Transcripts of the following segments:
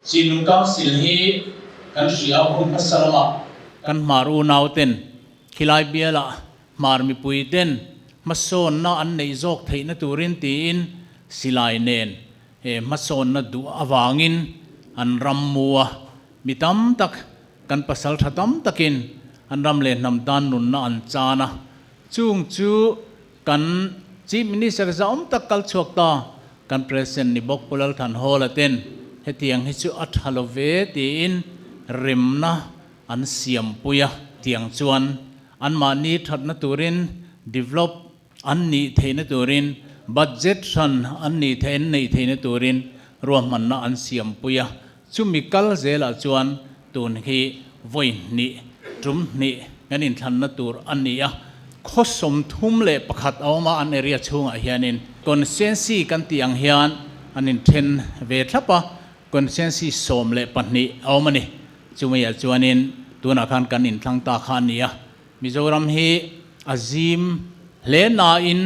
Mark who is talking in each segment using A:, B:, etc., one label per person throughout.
A: Chinlung Council hi kan hria hun hmasa lamah kan hmar unauten khilai bialah hmar mipuiten hmasawnna an neih zawk theihna turin tiin silai nen he hmasawnna duh avangin an ram mu a, mi tam tak kan pasal tha tam takin an ram leh hnam tan nunna an chan a, chung chu Kan Chief Minister zahawm tak kal chhuak ta, kan President ni bawk Pu Lalthanhawla ten hetiang hi chu a tha lo ve tiin remna an siampui a. Tiang chuan anmahni thatna turin develop an nih theihna turin budget hran an nih theih an neih theihna turin ruahmanna an siampui a. Chumi kal zelah chuan tun hi vawi hnih, tum hnih kan inthlanna tur a ni a. Khaw 31 a awm a, an area chhungah hianin constituency kan tih ang hian an inthen ve thlap a, constituency 12 a awm a ni. Chumiah chuanin tunah khan kan inthlang ta kha a ni a. Mizoram hi a zim hle nain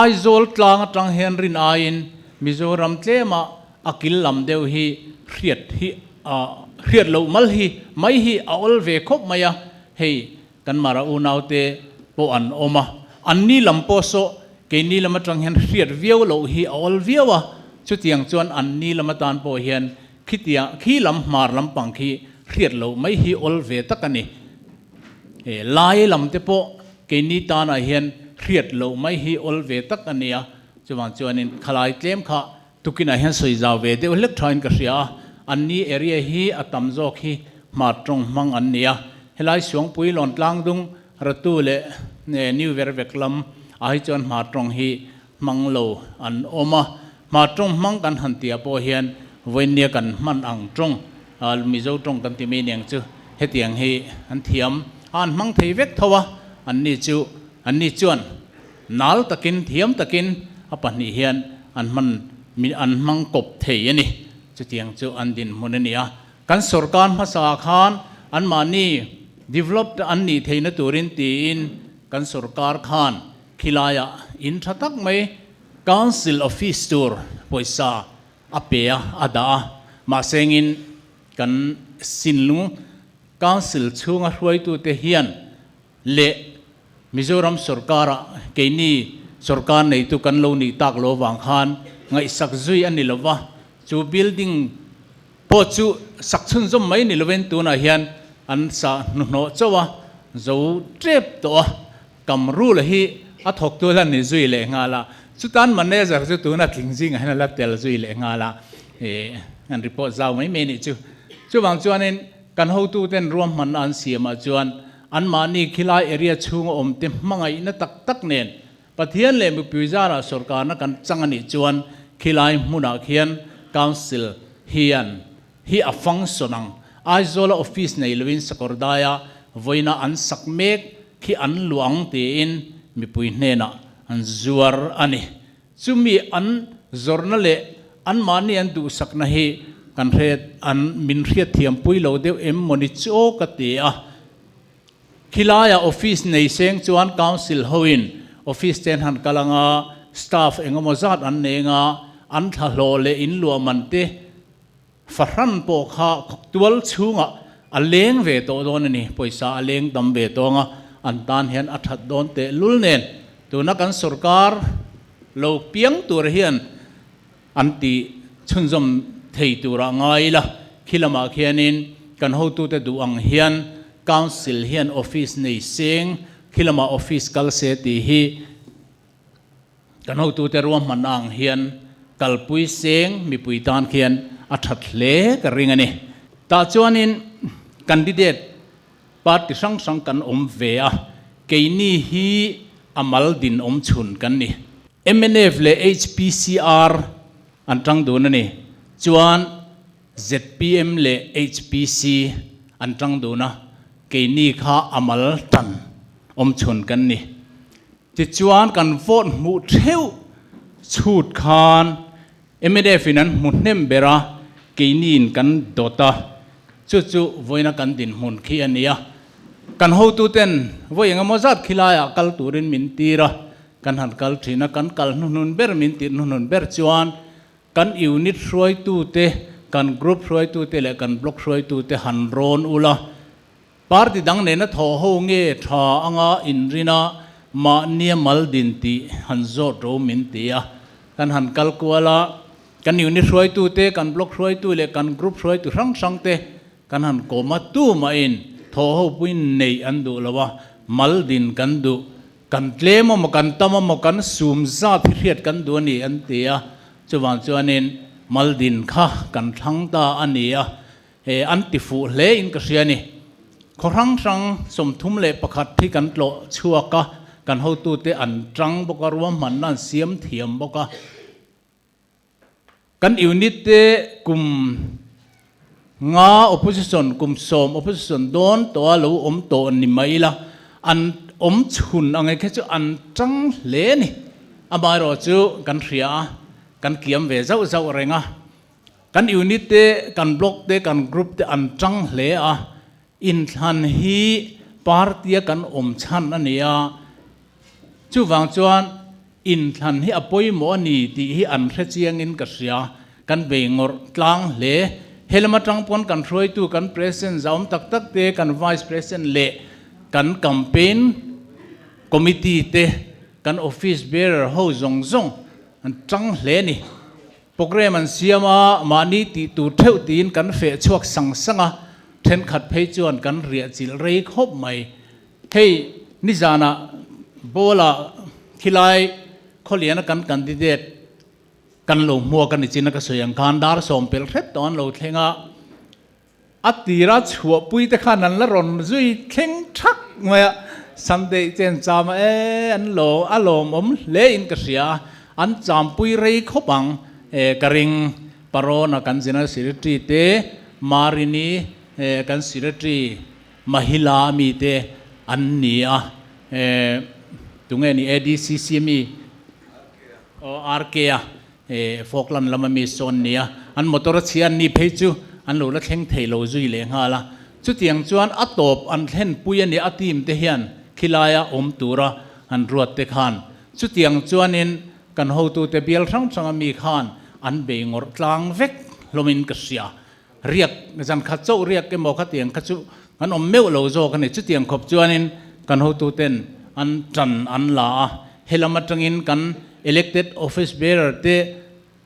A: Aizawl tlang atang hian rin aiin Mizoram tlemah A kil lam deuh hi hriat hi a hriat loh mal hi mai hi a awl ve khawp mai a, hei kan Mara unaute pawh an awm a, an ni lam pawh saw keini lam atang hian hriat viau loh hi a awl viau a, chutiang chuan an ni lam atan pawh hian khitiang khi lam hmar lampang khi hriat loh mai hi awl ve tak a ni. He lai lam te pawh keini tanah hian hriat loh mai hi awl ve tak a ni a, chuvang chuanin khalai tlem kha Tukinah hian sawi zau ve deuh hlek thain ka hria a, anni area hi a tam zawk hi hmar tawng hmang an ni a, helai Suangpui lawn tlang dung Ratu leh New Vervek lam ah hi chuan hmar tawng hi hmang lo an awm a, hmar tawng hmang kan han tih ah pawh hian vawinia kan hman ang tawng Mizo tawng kan ti mai aniang chu hetiang hi an thiam a an hmang thei vek tho a, anni chu anni chuan Nal takin, thiam takin a pahnih hian an hman an hmang kawp thei a ni. Chutiang chu an dinhmun a ni a. Kan sorkar hmasa khan anmahni developed an nih theihna turin tiin kan sorkar khan khilaiah in tha tak mai Council office tur pawisa a pe a, a dah a. Mahsengin kan Sinlung Council chhunga hruaitute hian Leh Mizoram sorkara keini sorkar neitu kan lo nih tak lo vang khan ngaihsak zui a ni lo va, chu building pawh chu sak chhunzawm mai ni lovin tunah hian an sa hnuhnawh chauh a, zo tep tawh a, kam rule hi a thawktu la ni zui leh nghal a, chutan manager chu tuna tling zingah hian a la tel zui leh nghal a, ih an report zau mai mai nih chu. Chuvang chuanin kan hotuten ruahmanna an siamah chuan Anmahni khilai area chhunga awmte hmangaihna tak tak nen Pathian leh mipui zarah sorkarna kan chang a nih chuan khilai hmunah khian Council hian hi a function ang. Aizawla office nei loin Sakawrdaia vawiina an sak mek khi an luah ang tiin mipui hnenah an zuar a ni. Chumi an zawrhna leh anmahni an duhsakna hi kan hre an min hriatthiampui lo deuh em mawni chu aw ka ti a. Khilaiah office nei seng chuan council hoin office te an han kal anga staff engemaw zat an nei anga an thlahlawh leh in luah man te fahran pawh kha tual chhungah a leng ve tawh dawn a ni, pawisa a leng tam ve tawh anga an tan hian a that dawn teh lul nen tuna kan sorkar lo piang tur hian an tih chhunzawm thei turah ngai ila, khi lamah khianin kan hotute duh ang hian council hian office nei seng khi lamah office kal se tih hi Kan hotute ruahmanna ang hian kalpui seng mipui tan khian a that hle ka ring a ni. Tah chuanin candidate party hrang hrang kan awm ve a, keini hi a mal din awm chhun kan ni. Mnf leh HPCR an tang dun a ni. Chuan zpm leh HPC an tang dun a, keini kha a mal tan awm chhun kan ni. Tichuan kan vote hmuh theuh chhut khan mnf in an hmu hnem ber a, keiniin kan dawt a, chu chu vawiina kan dinhmun khi a ni a. Kan hotuten vawi engemaw zat khilaiah kal turin min tir a, kan han kal thin a, kan kal hnuhnun ber min tirh hnuhnun ber chuan kan unit hruaitute kan group hruaitute leh kan block hruaitute han rawn ula, party dang nena thawh ho nge tha anga inrina mahnia mal din tih han zawt ro min ti a. Kan han kal kual a, kan unit hruaitute, kan block hruaitu leh kan group hruaitu hrang hrangte Kan han kawm a, tumahin thawhhopui neih an duh lo a, mal din kan duh, kan tlem amaw kan tam amaw kan sum zat hi hriat kan duh a ni an ti a, chuvang chuanin mal din kha kan thlang ta a ni a, he an ti fuh hle in ka hria a ni. Khaw hrang hrang 31 hi kan tlawh chhuak a, kan hotute an tang bawk a, ruahmanna an siam thiam bawk a. Kan unit te kum nga opposition, kum 10 opposition dawn tawha lo awm tawh ni mai ila, an awm chhun ang khe chu an tang hle a ni. Amaherawh chu kan hria a, kan kiam ve zauh zauh reng a. Kan unit te, kan block te, kan group te an tang hle a. Inthlan hi party a kan awm chhan a ni a. Chuvang chuan inthlan hi a pawimawh a ni tih hi an hre chiangin ka hria. Kan bei ngawrh tlang hle. He lam atang pawn kan hruaitu, kan President zahawm tak tak te, kan Vice President leh kan Campaign Committee te, kan Office Bearer ho zawng zawng an tang hle a ni. Programme an siam a, mahni tih tur theuh tiin kan feh chhuak sang sang a, thenkhat phei chuan kan riah chilh rei khawp mai. Hei nizanah ball-ah khilai khawliana kan candidate kan lo hmuak a ni chin a ka sawi ang khan dar 10 pelh hret tawh an lo thleng a, a tira chhuahpui te khan an la rawn zui thleng thak mai a, Sunday chen cham a e an lo a lawmawm hle in ka hria a, an champui rei khawp ang e ka ring Parona kan General Secretary te Marini kan Secretary Mahila mite an ni a, eh, tunge ni ADCC mi? Aw, RK a, eh, Falkland lama mi sawn ni a, an motor a chhia an ni phei chu an lo la thleng thei lo zui leh nghal a. Chutiang chuan a tawp an thlen pui a ni a team te hian khilaia awm tura an ruat te khan. Chutiang chuanin kan hotute bial hrang hranga mi khan an bei ngawrh tlang vek hlawmin ka hria. Riak, zan khat chauh riak emaw khatiang kha chu kan awm meuh lo zawk a ni. Chutiang khawp chuanin kan hotuten an tan an la a, helam atangin kan elected office bearer te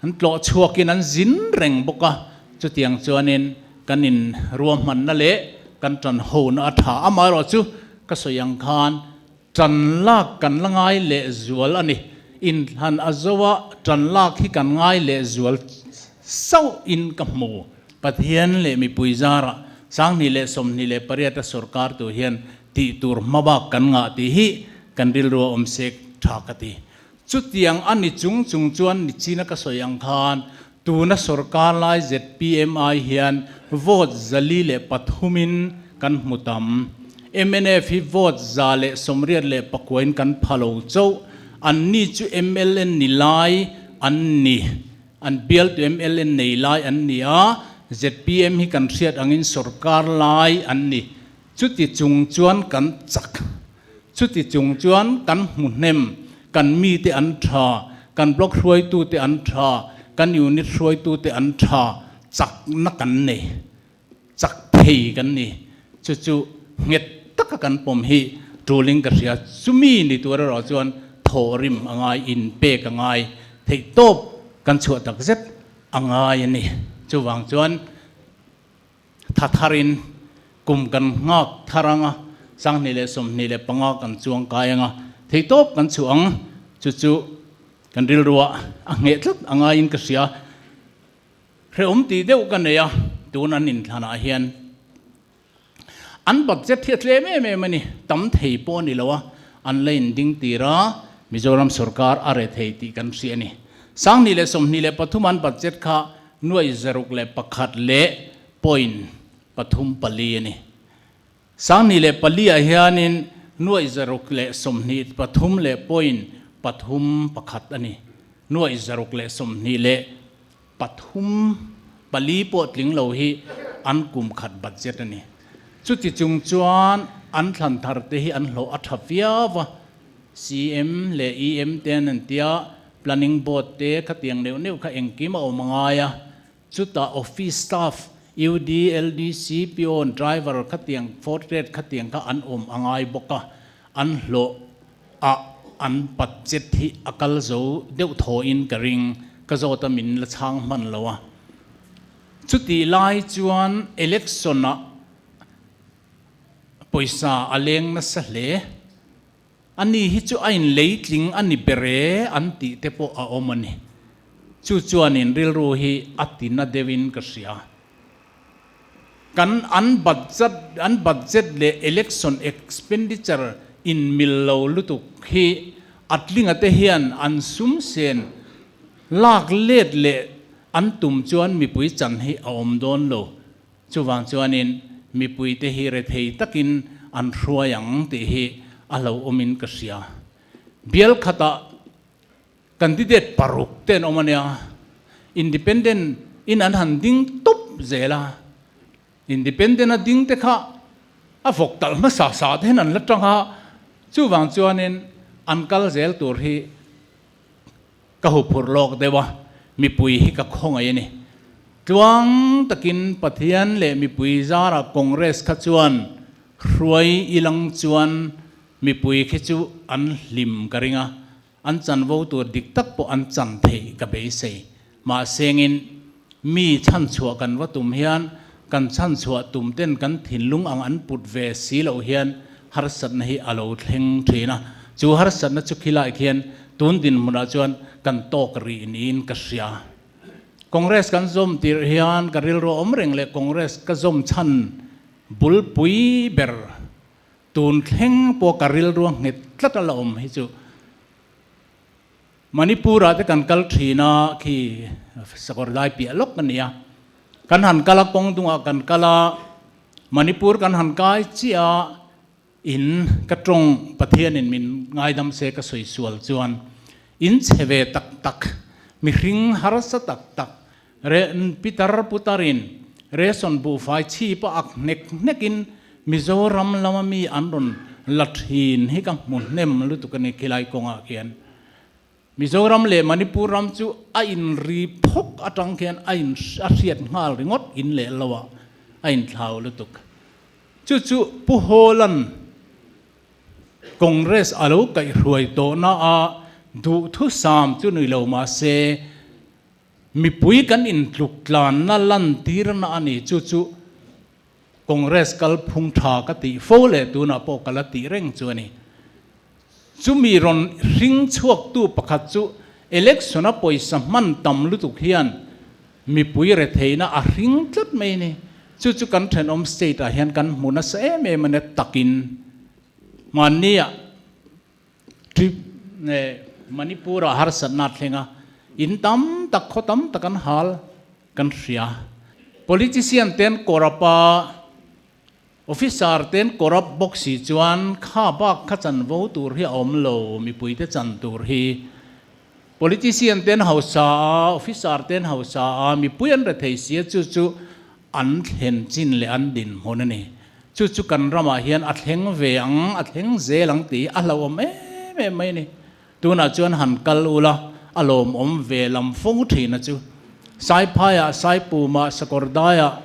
A: an tlawh chhuakin an zin reng bawk a. Chutiang chuanin kan in ruahmanna leh kan tan hona a tha. Amaherawh chu ka sawi ang khan tan lak kan la ngai leh zual a ni. Inthlan a zo a, tan lak hi kan ngai leh zual sauh in ka hmu. Pathian leh mipui zarah 2028 a sorkar tur hian tih tur hma bak kan ngah tih hi kan rilru a awm sek tha ka ti. Chutiang a ni chung chung chuan nichina ka sawi ang khan tuna sorkar lai zpm ai hian vote 403 in kan hmu tam. Mnf hi vote 189 in kan pha lo chauh. Anni chu mla ni lai an ni. An bialtu mla nei lai an ni a, zpm hi kan hriat angin sorkar lai an ni. Chuti chung chuan kan chak. Chuti chung chuan kan hmu hnem, kan mite an tha, kan block hruaitute an tha, kan unit hruaitute an tha, chakna kan nei, chak thei kan ni. Chu chu nghet taka kan pawm hi tuling ka hria. Chumi ni tur erawh chuan thawhrim a ngai, inpek a ngai, theihtawp kan chhuah takzet a ngai a ni. Chuvang chuan. Tha tharin kum kan nghak thar ang a, 2025 kan chuang kai ang a, theitawp kan chhuah ang, chu chu kan rilruah a ngheh tlat a ngaiin ka hria. Hrehawm tih deuh ka nei a, tun an inthlanah hian an budget hi a tlem em em a ni, tam thei pawh a ni lo a, an la inding tir a, Mizoram sorkar a re thei tih kan hria a ni. 2023 an budget kha 601 leh point 34 a ni. 2004 ah hianin 623 leh point 31 a ni. 623 pali pawh tling lo hi an kum khat budget a ni. Chuti chung chuan an thlan thar te hi an hlawh a tha viau a. CM leh EM te an an tia, Planning Board te khatiang neuh neuh kha engkim a awm a ngai a. Chutah office staff, UD, LDC, peon, driver khatiang, fourth grade khatiang kha an awm a ngai bawk a, an hlawh ah an budget hi a kal zo deuh thawhin ka ring, ka zawt a min la chhang hman lo a. Chutih lai chuan election ah pawisa a leng nasa hle. Ani hi chu a inleitling a ni ber e an tih te pawh a awm a ni. Chu chuanin rilru hi a ti na deuhin ka hria. Kan an budget an budget leh election expenditure inmil lo lutuk hi a tlinga te hian an sum sen lak let leh an tum chuan mipui chan hi a awm dawn lo. Chuvang chuanin mipuite hi rethei takin an hruai ang tih hi a lo awmin ka hria. Bial khatah candidate paruk te an awm a nia, independent in an han ding tawp zel a, independent a ding te kha a vawk talh hmasa sa te hian an la tang a, chuvang chuanin an kal zel tur hi Ka huphurh lawk deuh a, mipui hi ka khawngaih a ni. Tluang takin Pathian leh mipui zarah Congress kha chuan hruai ilang chuan mipui khi chu an hlim ka ring a, an chanvo tur dik tak pawh an chan theih ka beisei. Mahsengin mi chhanchhuah kan va tum hian kan chhanchhuah tum ten kan thinlung ang an put ve si loh hian harsatna hi a lo thleng thin a, chu harsatna chu khilai khian tun dinhmunah chuan kan tawk rih niin ka hria. Congress kan zawm tirh hian ka rilru awm reng leh Congress ka zawm chhan bulpui ber tun thleng pawh ka rilru a nghet tlat a la awm hi chu Manipur-ah te kan kal thin a, khi sakawr lai piah lawk a ni a. Kan han kal a, kawng dungah kan kal a, Manipur kan han kai chiah a, in ka tawng Pathianin min ngaidam se ka sawi sual chuan in chhe ve tak tak, mihring harsa tak tak, re pitar putarin ration buhfai chhip a ak hnek hnekin Mizoram lama mi an rawn la thin hi ka hmu hnem lutuk a ni khilai kawngah khian. Mizoram leh Manipur ram chu a inri phawk atang khian a in a hriat nghal ringawt in leh lo ah a inthlau lutuk. Chu chu Pu Hawlan Congress a lo kaihhruai tawhna a duhthusam chu ni lo mahse Mipui kan intluk tlanna lantirna a ni, chu chu Congress kalphung tha ka tih fo leh tunah pawh ka la tih reng chu a ni. Chumi rawn hring chhuaktu pakhat chu election-a pawisa hman tam lutuk hian mipui retheihna a hring tlat mai a ni. Chu chu kan thenawm state-ah hian kan hmu nasa em em a nia takin hmannia Trip nge Manipur ah harsatna a thleng a, in tam tak khaw tam tak an hal kan hria. Politician ten corrupt a, officer ten corrupt bawk si chuan kha bak kha chanvo tur hi a awm lo, mipui te chan tur hi. Politician ten hausa a, officer ten hausa a, mipui an rethei si a chu chu an thlen chin leh an dinhmun a ni. Chu chu kan ramah hian a thleng ve ang, a thleng zel ang tih a hlauhawm em em mai a ni. Tunah chuan han kal ula, a lawmawm ve lam fo thin a chu. Saiphaiah, Saipumah, Sakawrdaiah,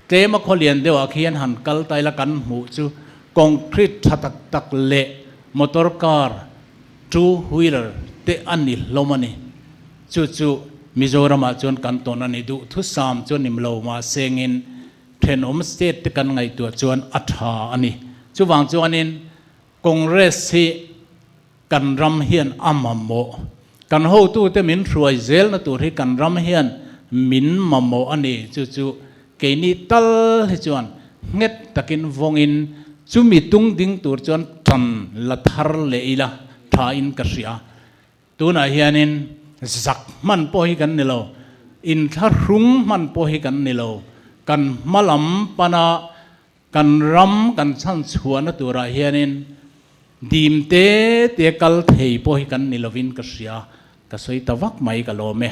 A: tlema khawlian deuhah khian han kal ta ila kan hmuh chu concrete tha tak tak leh motor car, two wheeler te a ni hlawm a ni. Chu chu Mizoramah chuan kan tawn a ni duh thusam chu a ni lo mahsengin Thenawm state te kan ngaihtuah chuan a tha a ni. Chuvang chuanin Congress hi kan ram hian a mamawh. Kan hotute min hruai zelna tur hi kan ram hian min mamawh a ni. Chu chu keini tal hi chuan nghet takin vawngin chumi tung ding tur chuan tan la thar leh ila tha in ka hria. Tunah hianin zak hman pawh hi kan ni lo, inthlahrung hman pawh hi kan ni lo. Kan hma lam pana kan ram kan chhanchhuahna turah hianin dim te te kal thei pawh hi kan ni lovin ka hria, ka sawi ta vak mai ka lawm e.